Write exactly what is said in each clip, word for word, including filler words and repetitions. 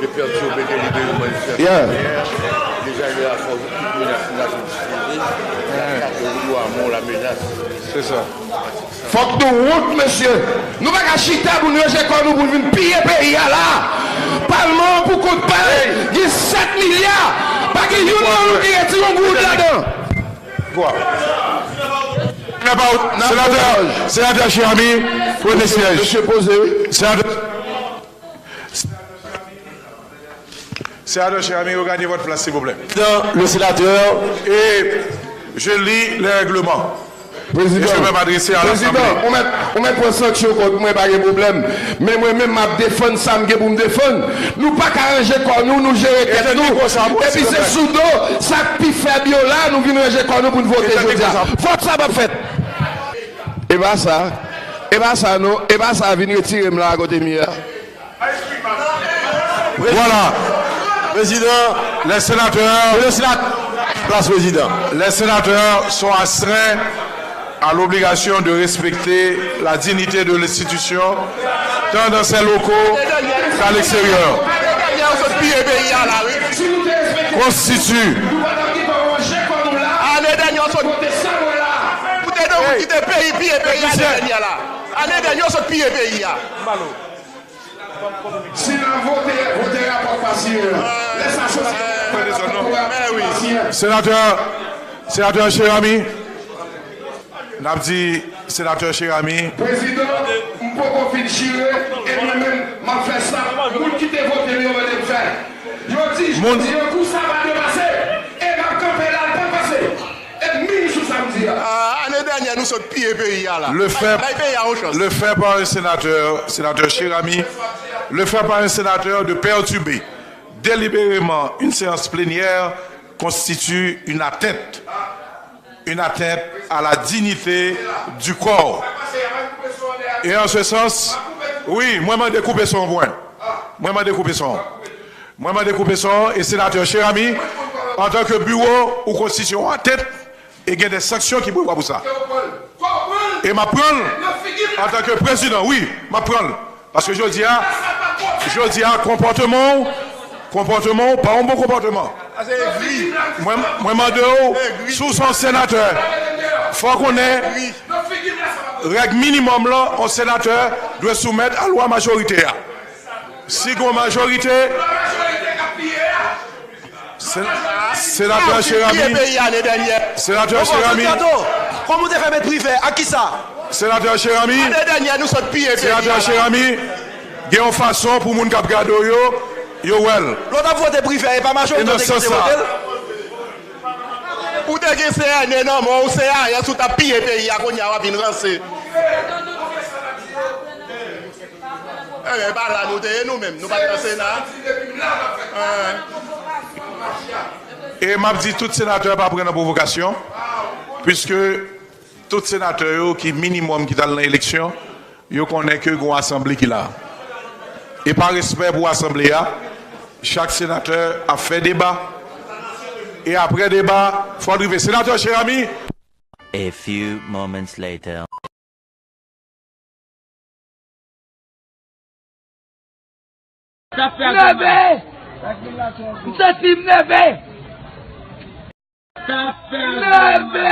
de pètibé delibereman yon sèl Yeah. Deja jenerasyon tout menas menas difize, la kate ou a mon la menas. Se sa. Fòk nou wont, mesye. Nou pa ka chita pou n ranje kò nou pou n vin piye peyi a la. Palman an pou kont pa l, gen sèt milya. Pa gen youn nan nou ki retire yon goud ladan. Senatè, senatè Cheramy, prenez siège. Senatè, senatè Cheramy, regagnez votre place, s'il vous plaît. Président, le sénateur. Et je lis les règlements. Prezidan, je vais m'adresser à la Prezidan, ou mèt, ou mèt pran sanksyon kont mwen, pa gen pwoblèm. Men mwen menm, m ap defann sa m gen pou m defann. Nou pa ka ranje kò nou, nou jere tèt nou. Epi se sou do sa k pi fèb yo la, nou vin ranje kò nou pou n vote jodi a. Vòt sa p ap fèt. E pa sa, e pa sa non, e pa sa vin retire m la kote m ye a. Voilà. Président, les sénateurs, le Sénat, place président. Les sénateurs sont astreints à l'obligation de respecter la dignité de l'institution, tant dans ses locaux qu'à l'extérieur. Konstiti. Ane dènye, w sot. Ou te nan moun ki te peyi, piye peyi ane dènye la. Ane dènye, w sot piye peyi a. Si n ap vote, vote rapò pa siyen an. Lè sa soti, vote rapò pa siyen an. Senatè, senatè Cheramy, n ap di senatè Cheramy. Prezidan, m poko fin chire, e mwen menm, m ap fè sa moun ki te vote m yo mande m fè. Yo di, yo di, yo kou sa pa depase, e m ap kanpe la, l pa pase. E min sou sa m di a. Ah, ane dènyè, nou sot piye peyi a la. Le fait, bay peyi a yon chans. Le fait par un sénateur, sénateur Cheramy, le fait par un sénateur de perturber délibérément une séance plénière constitue une atteinte, une atteinte à la dignité du corps. Et en ce sens, wi, mwen mande koupe son mwen. Mwen mande koupe son. Mwen mande koupe son e senatè Cheramy, antanke biwo ou konstitye yon atèt e gen de sanksyon ki prevwa pou sa. E m ap pran l antanke prezidan, wi, m ap pran l. Paske jodi a, jodi a, konpòteman w, konpòteman w pa yon bon konpòteman. Mwen, mwen mande w, si w se yon senatè, fò w konnen règ minimòm lan, yon senatè dwe soumèt a lwa majorite a. Si gon majorite, se-, senatè Cheramy, senatè Cheramy, kòman w te fè met Privè? Ak kisa? Senatè Cheramy, ane dènyè, nou sot piye peyi a la. Senatè Cheramy, gen yon fason pou moun k ap gade w yo, yo wè l. Lè w t ap vote Privè, e pa majorite w te kite vote l? Ou te gen C N E nan men w, se ayè si w t ap piye peyi a, kounye a w ap vin ranse. Ebyen, e pa la nou te ye nou menm, nou pa t nan Sena. An. E m ap di tout senatè pa pran nan pwovokasyon, piske tout senatè yo ki minimòm ki t al nan eleksyon, yo konnen ke gen yon asanble ki la. E pa respè pou asanble a, chak senatè ap fè deba. E apre deba, fò l rive. Senatè Cheramy. A few moments later. Sa fè nève! M santi m nève! Sa fè nève!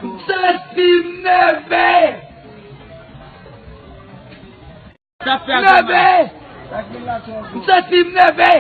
M santi m nève! Sa fè nève! M santi m nève!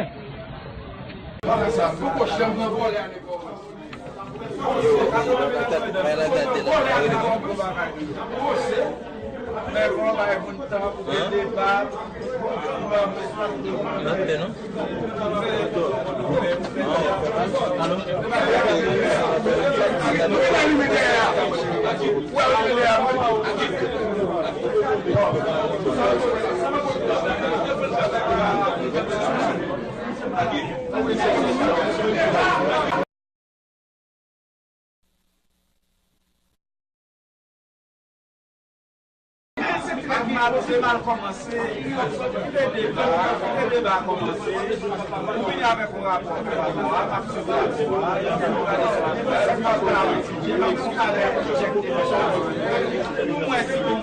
Mal, se mal kòmanse. Kite deba, kite deba kòmanse. Ou vini avèk yon rapò, rapò a, ap swiv rapò a. Pou mwen, si bon,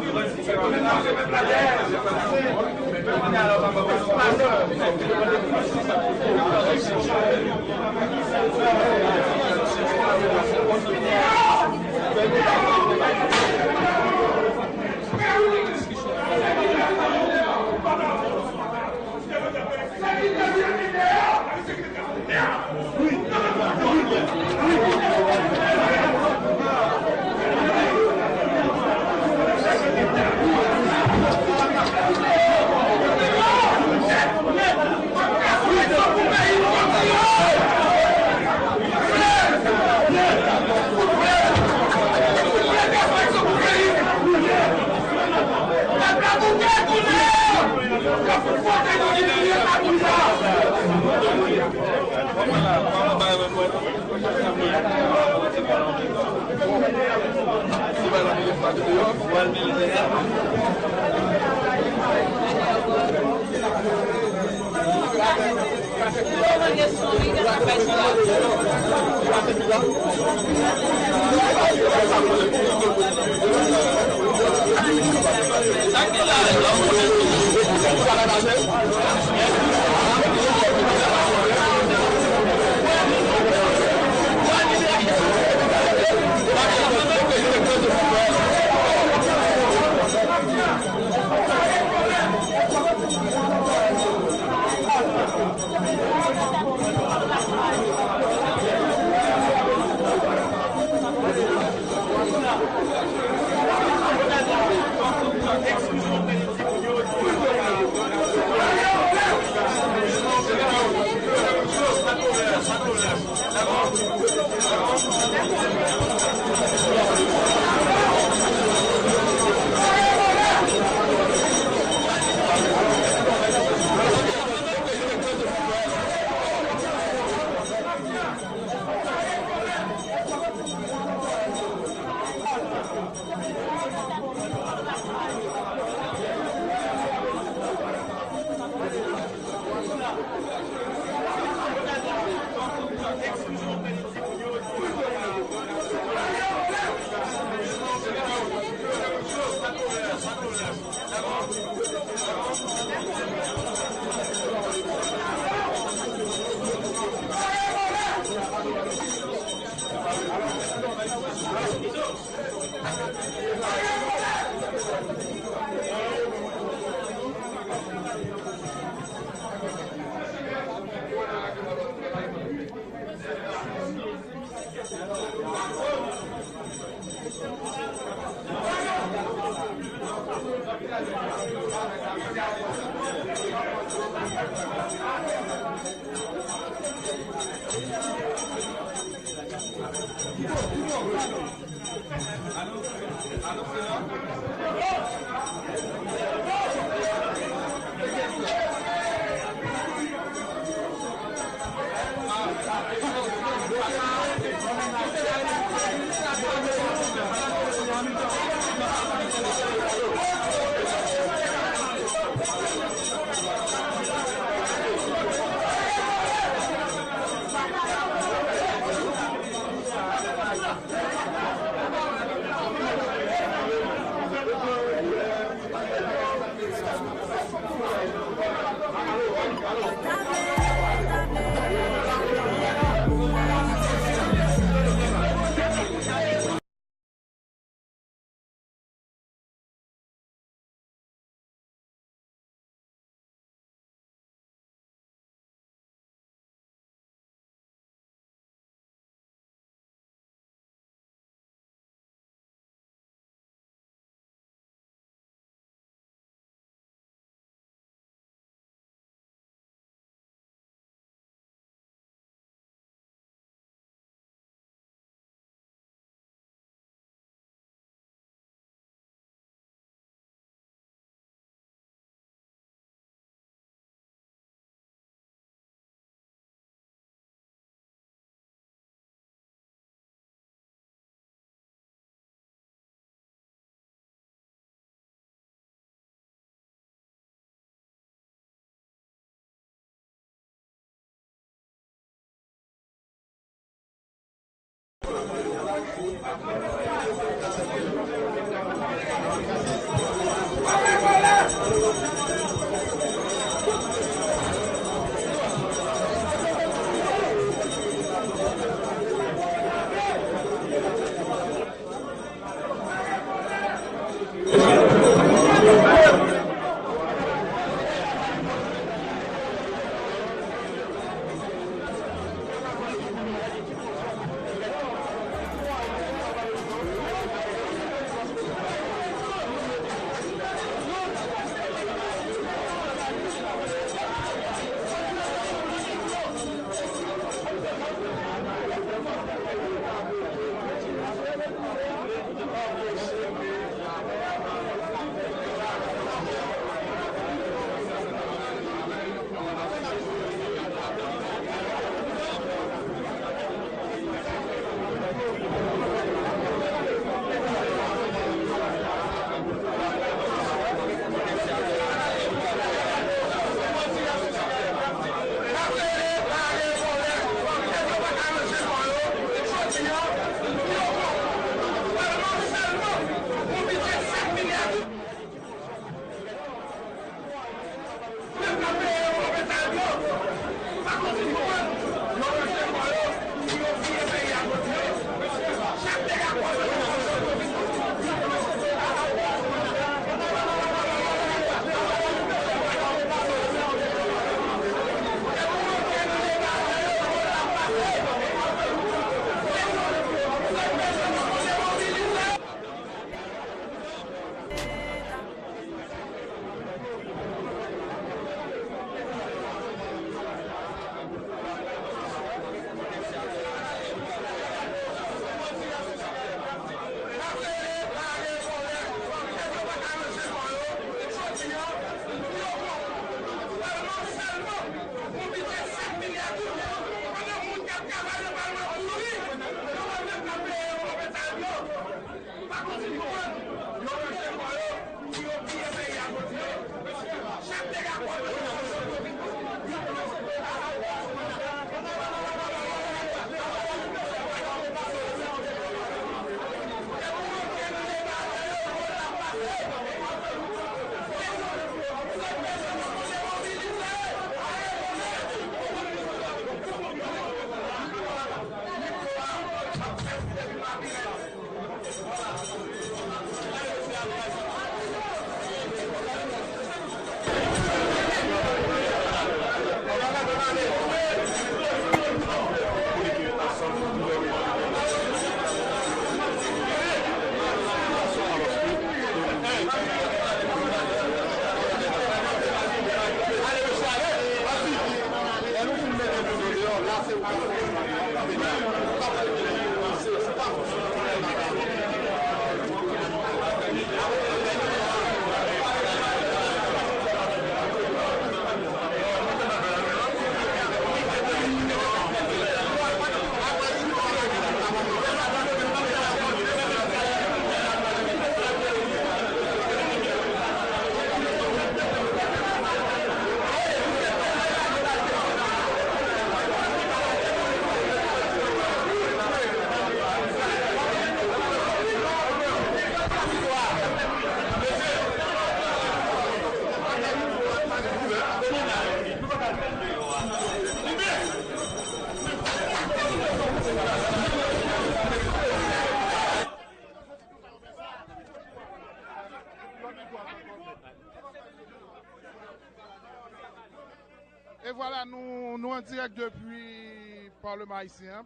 Vwala, nou, nou an dirèk depi Palman Ayisyen an,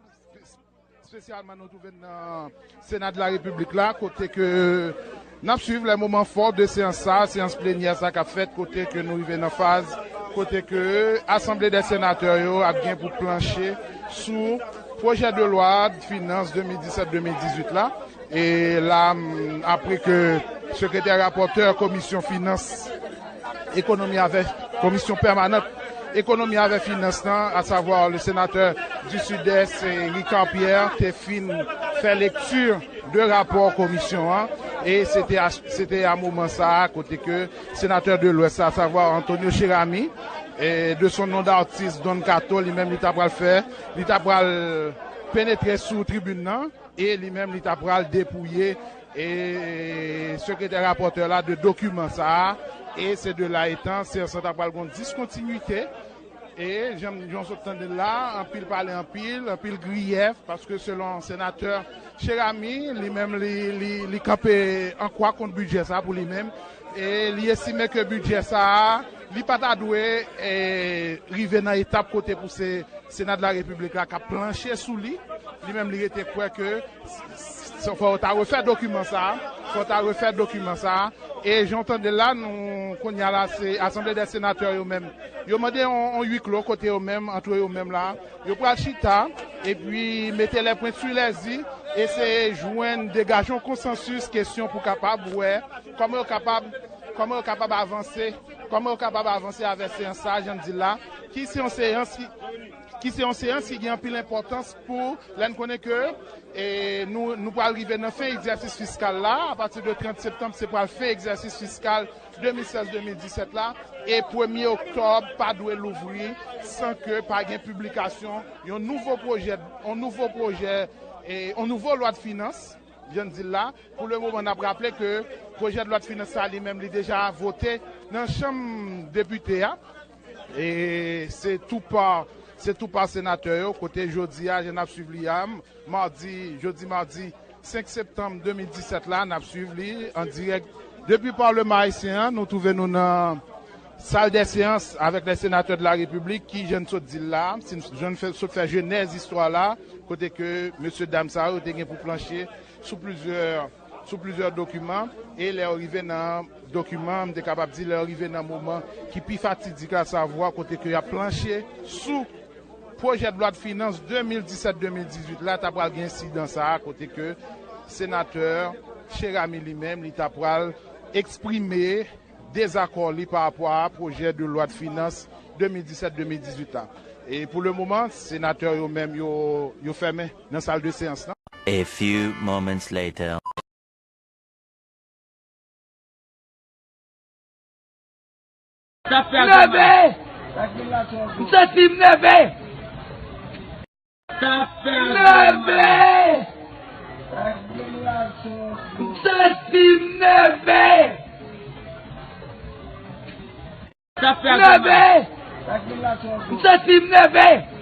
espesyalman nou twouve n nan Sena de la Repiblik la, kote ke n ap swiv lè moman fò de seyans sa, seyans plenyè sa k ap fèt, kote ke nou rive nan faz kote ke Asanble dè Senatè yo ap gen pou planche sou pwojè de lwa de finans de mil disèt de mil dizuit la. E la, m, apre ke sekretè rapòtè komisyon finans, ekonomi avè komisyon pèmanant ekonomi avè finans lan, asavwa le senatè du Sud-Est, Ricard Pierre, te fin fè lekti de rapò komisyon an, e se te a, se te a moman sa a, kote ke senatè de Lwès la, asavwa Antonio Cheramy, e de son non d'artiste Don Kato, li menm li ta pral fè, li ta pral penetre sou tribin nan, e li menm li ta pral depouye e sekretè rapòtè la de dokiman sa a, e se de la etan, seyans lan ta pral gon diskontinite, e jan, jan w sot tande l la, anpil pale anpil, anpil griyèf, paske selon senatè Cheramy, li menm li, li, li kanpe an kwa kont bidjè sa pou li menm, e li estime ke bidjè sa a, li pa ta dwe e, rive nan etap kote pou se Sena de la Repiblik la k ap planche sou li. Li menm li rete kwè ke s-, s-, fò yo ta refè dokiman sa a, fò yo ta refè dokiman sa a. E jan w tande l la, nou, kounye a la, se Asanble dè Senatè yo menm. Yo mande yon, yon huis clos kote yo menm, antre yo menm la. Yo pral chita, epi mete les points sur les i, eseye jwenn, degaje yon konsansis, kesyon pou kapab wè kòman yo kapab, kòman yo kapab avanse, kòman yo kapab avanse avèk seyans sa a, jan m di l la, ki se yon seyans ki, ki se yon seyans ki gen anpil enpòtans pou lè n konnen ke, e, nou, nou pral rive nan fen egzèsis fiskal la, apati de trant septanm, se pral fen egzèsis fiskal de mil sèz de mil disèt la, e premye oktòb pa dwe louvri san ke pa gen piblikasyon yon nouvo pwojè, yon nouvo pwojè, e, yon nouvo lwa de finans, jan n di l la. Pou le moman, n ap raple ke pwojè de lwa de finans sa li menm, li deja vote nan chanm depite a. E se tou pa, se tou pa senatè yo, kote jodi a, jan n ap swiv li a, madi, jodi madi senk septanm de mil disèt la, n ap swiv li an dirèk depi Palman Ayisyen an. Nou twouve nou nan sal dè seyans avèk les senatè de la Repiblik, ki jan n sot di l la, si n, jan n fè, sot fè jenèz istwa la, kote ke mesye dam sa yo te gen pou planche sou plizyè, sou plizyè dokiman, e lè yo rive nan dokiman, m te kapab di lè yo rive nan moman ki pi fatidik la, savwa kote ke y ap planche sou pwojè de lwa de finans de mil disèt de mil dizuit la, ta pral gen ensidan sa a, kote ke senatè Cheramy li menm, li ta pral eksprime dezakò li pa rapò a pwojè de lwa de finans de mil disèt de mil dizuit la. E pou le moman, senatè yo menm, yo, yo fèmen nan sal de seyans lan. A few moments later. Sa fè nève! M santi m nève! Sa fè nève! M santi m nève! Sa fè nève! M santi m nève!